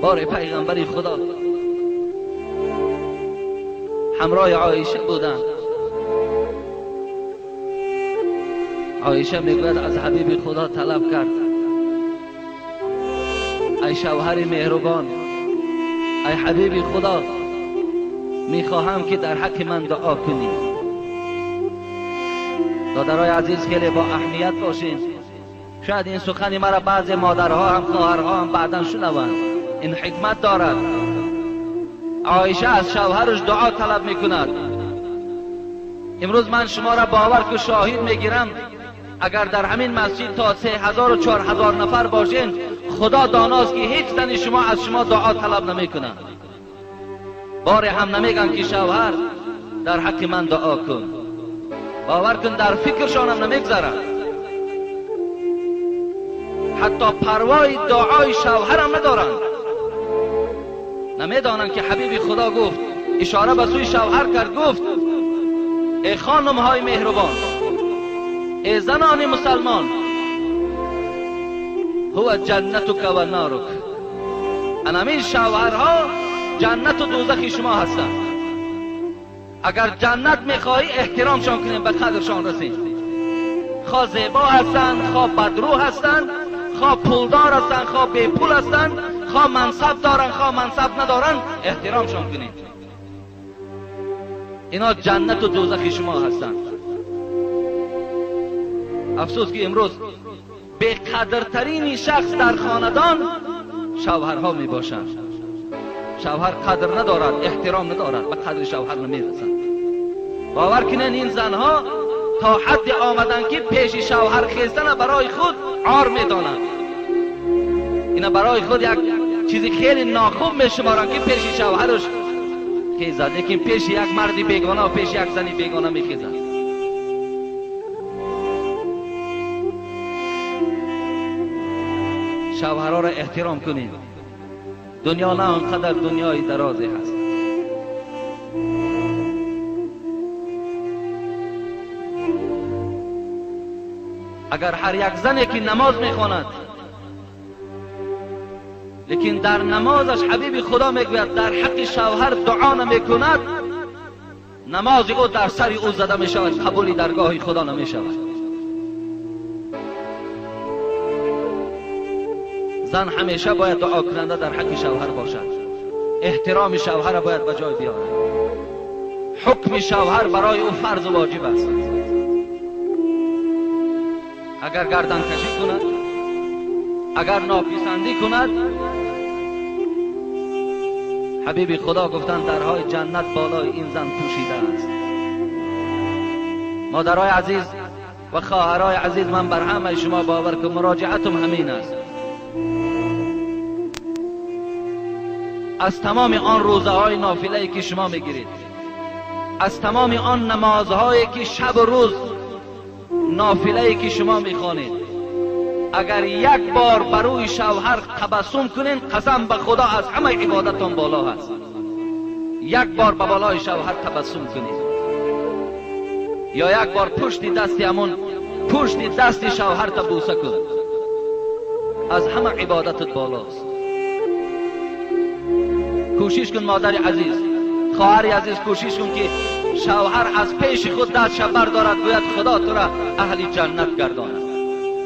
بار پیغمبر خدا همراه عایشه بودند. عایشه میگوید از حبیب خدا طلب کرد، ای شوهر مهربان، ای حبیب خدا، میخواهم که در حق من دعا کنی. دادرای عزیز خیلی با اهمیت باشین. شاید این سخن مرا بعضی مادرها هم خواهرها هم بعدا شنوند. این حکمت دارد. عایشه از شوهرش دعا طلب میکند. امروز من شما را باور که شاهد میگیرم، اگر در همین مسجد تا 3000 و 4000 نفر باشین، خدا داناست که هیچ زنی شما از شما دعا طلب نمیکنند. بار هم نمیگن که شوهر در حق من دعا کن. باور کن در فکرشان هم نمیگذرد. حتی پروای دعای شوهر هم ندارند. نمیدانند که حبیب خدا گفت، اشاره به سوی شوهر کرد، گفت ای خانم های مهربان، ای زنان مسلمان، هو جنتک و نارک. انامین شوهرها جنت و دوزخ شما هستند. اگر جنت میخواهی احترامشان کنیم، به قدرشان رسیم. خواه زیبا هستند، خواه بدرو هستند، خواه پولدار هستند، خواه بی پول هستند، خواه منصب دارند، خواه منصب ندارند، احترامشان کنیم. اینا جنت و دوزخ شما هستند. افسوس که امروز به قدرترین شخص در خاندان شوهرها می باشند. شوهر قدر ندارد، احترام ندارد، به قدر شوهر نمیرسند. باور کنین این زنها تا حد آمدن که پیش شوهر خیستن برای خود عار میدانند. اینا برای خود یک چیزی خیلی ناخوب میشمارند که پیش شوهرش خیزد، لیکن پیش یک مردی بیگانه و پیش یک زنی بیگانه میخیزد. شوهرها را احترام کنید. دنیا نه آنقدر دنیای درازی هست. اگر هر یک زنی که نماز میخواند، لیکن در نمازش حبیب خدا میگوید در حق شوهر دعا نمیکند، نماز او در سر او زده میشود، قبولی درگاه خدا نمیشود. زن همیشه باید دعا کننده در حق شوهر باشد. احترام شوهر باید به جای بیاورد. حکم شوهر برای او فرض و واجب است. اگر گردن کشی کند، اگر ناپسندی کند، حبیب خدا گفتند درهای جنت بالای این زن پوشیده است. مادرای عزیز و خواهرای عزیز، من بر همه شما باور که مراجعتم همین است. از تمام آن روزه های نافله که شما میگیرید، از تمام آن نمازهایی که شب و روز نافله که شما میخوانید، اگر یک بار بروی شوهر تبسم کنین، قسم به خدا از همه عبادتان بالا هست. یک بار به بالای شوهر تبسم کنید، یا یک بار پشت دست همون پشت دست شوهر تا بوسه کن، از همه عبادتت بالاست. کوشش کن مادر عزیز، خواهر عزیز، کوشش کن که شوهر از پیش خود دستش بردارد، گوید خدا تو را اهل جنت گرداند.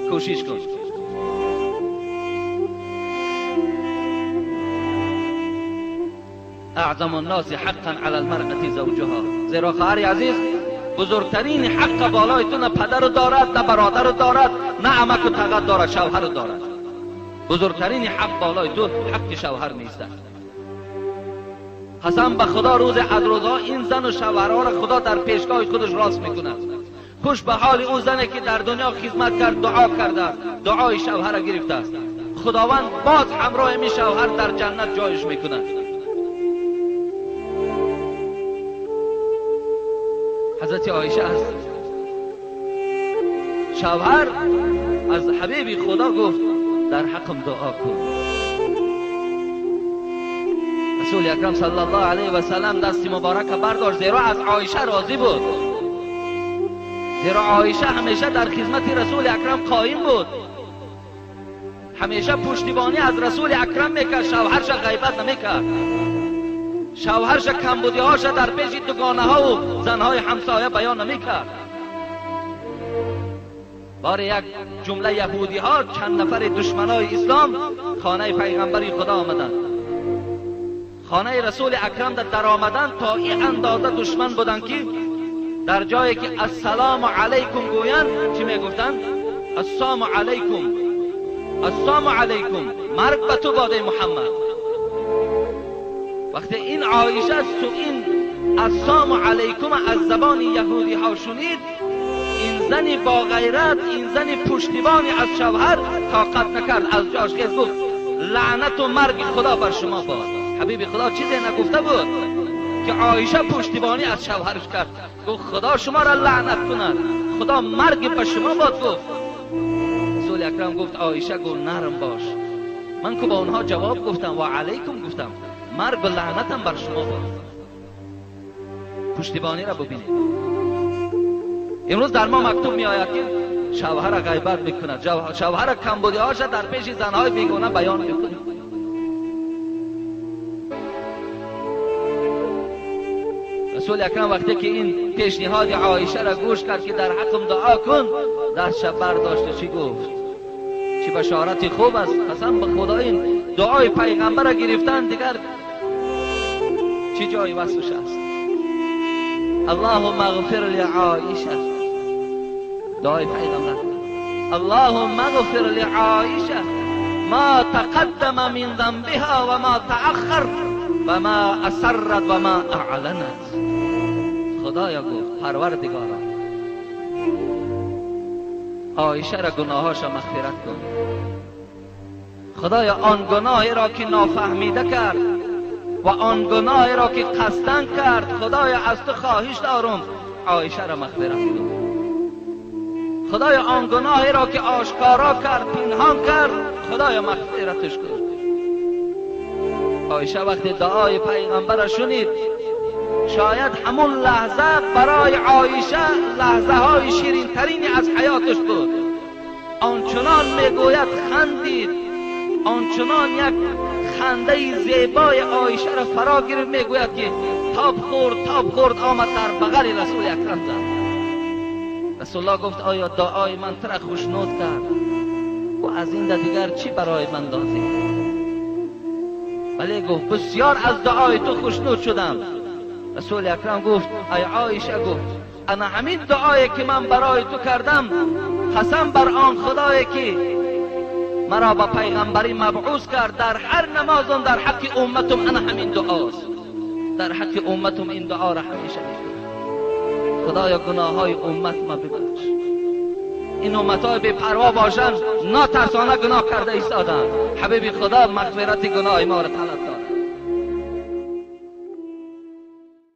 کوشش کن. اعظم الناس حقا علی المرأة زوجها. زیرا خواهر عزیز، بزرگترین حق بالای تو نه پدر دارد، نه برادر دارد، نه عمک و تغت دارد، شوهر دارد. بزرگترین حق بالای تو حق شوهر نیست. قسم به خدا روز از روزها این زن و شوهرها را خدا در پیشگاه خودش راست میکند. خوش به حال اون زنی که در دنیا خدمت کرد، دعا کرده است، دعای شوهر را گرفته است، خداوند باز همراه می شوهر در جنت جایش میکند. حضرت عایشه است. شوهر از حبیب خدا گفت در حقم دعا کن. رسول اکرم صلی الله علیه و سلم دست مبارک برداشت، زیرا از عایشه راضی بود، زیرا عایشه همیشه در خدمت رسول اکرم قایم بود. ҳамеша пуштибонӣ аз расули акрам мекард, шавҳарша ғайбат намекард, шавҳарша камбудиҳоша дар пеши дугонаҳову занҳои ҳамсоя баён намекард. Бори як ҷумла яҳудиҳо, чанд нафари душманои ислом, хонаи пайғамбари худо омаданд. Хонаи расули акрам дар омадан то ин андоза душман буданд, ки дар ҷое ки ассалому алайкум гӯянд, чӣ мегуфтанд? Ассалому алайкум, ассалому алайкум, марг ба ту бод, эй Муҳаммад. Вақте ин Оиша ин ассалому алайкум аз забони яҳудиҳо шунид, ин зани бо ғайрат, ин зани пуштибони аз шавҳар тоқат накард, аз ҷош хез, гуфт: лаънату марги худо бар шумо бод. Ҳабиби худо чизе нагуфта буд, ки Оиша пуштибонӣ аз шавҳарш кард, гуфт: худо шуморо лаънат кунад, худо марги ба шумо бод. Гуфт расули акрам, гуфт: Оиша, гуфт, нарм бош, ман ку ба онҳо ҷавоб гуфтам, ва алайкум гуфтам, маргу лаънатам бар шумо бод. Пуштибониро бубинед. Имрӯз дар мо мактуб меояд, ки шавҳара ғайбат мекунад, шавҳара камбудиҳоша дар пеши занҳои бегона баён мекунад. Расули акрам вақте ки ин пешниҳоди Оишаро гӯш кард, ки дар ҳаққам дуо кун, дастша бардошта чӣ гуфт? Чӣ башорати хуб аст! Қасам ба худо, ин дуои пайғамбарро гирифтан дигар чӣ ҷои васфаш аст? Аллоҳумма ғфир ли Оиша. Дуои пайғамбар: Аллоҳумма ғфир ли Оиша ма тақаддама мин занбиҳа ва ма тааххар ва ма асаррат ва ма аъланат. Худоё, гуфт, парвардигоро, Оишаро гуноҳоша мағфират кун. Худоё, он гуноҳеро ки нофаҳмида кард ва он гуноҳеро ки қасдан кард, худоё, аз ту хоҳиш дорум, Оишаро мағфират кун. Худоё, он гуноҳеро ки ошкоро кард, пинҳон кард, худоё, мағфираташ кун. Оиша вақте дуои пайғамбарро шунид, шояд ҳамун лаҳза барои Оиша лаҳзаҳои ширинтарини аз ҳаёташ буд. Ончунон, мегӯяд, хандид, ончунон як хандаи зебои Оишаро фаро гирифт, мегӯяд, ки тоб хӯрд, тоб хӯрд, омад дар бағали расули акрам зад. Расулуллоҳ гуфт: оё дуои ман тура хушнуд кард? Гуфт: аз ин да дигар чӣ барои ман лозим? Бале, гуфт, бисёр аз дуои ту хушнуд шудам. Расули акрам гуфт: ай Оиша, гуфт, ана ҳамин дуое ки ман барои ту кардам, қасам бар он худое ки маро ба пайғамбарӣ мабъус кард, дар ҳар намозам дар ҳаққи умматум ана ҳамин дуост. Дар ҳаққи умматум ин дуоро ҳамеша мекунам. Худоё, гуноҳҳои уммат ма бибахш. Ин умматҳои бепарво бошанд, нотарсона гуноҳ карда истоданд. Ҳабиби худо мағфирати гуноҳи моро талаб.